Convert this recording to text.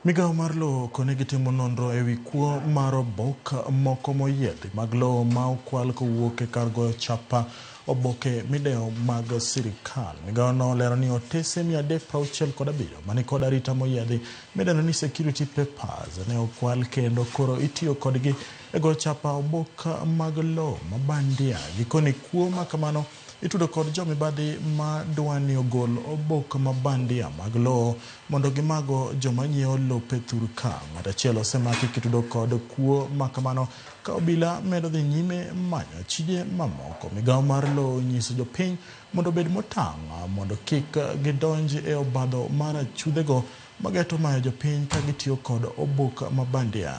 Migawo mar lowo okone gitimo nonro ewi kuo mar obok moko moyiedhi mag lowo ma okwal kowuok e kar goyo chapa oboke midewo mag sirikal. Migawo no olero ni otese 367 mani kod arita moyiedhi midendo ni security papers ne okwal kendo koro itiyo kodgi e goyo chapa obok mag lowo ma bandia. Gikone kuo ma kamano itudo kod jomibadhi ma dwani ogol obok ma bandia mag lowo mondo gimago joma nyiewo lope thurka. Ng'at achiel osemaki kitudo kod kuo ma kamano ka obila medo dhi nyime manyo achije mamoko. Migawo mar lowo onyiso jopiny mondo obed motang' mondo kik gidonj e obadho mar achudhego mageto mayo jopiny ka gitiyo kod obok ma bandia.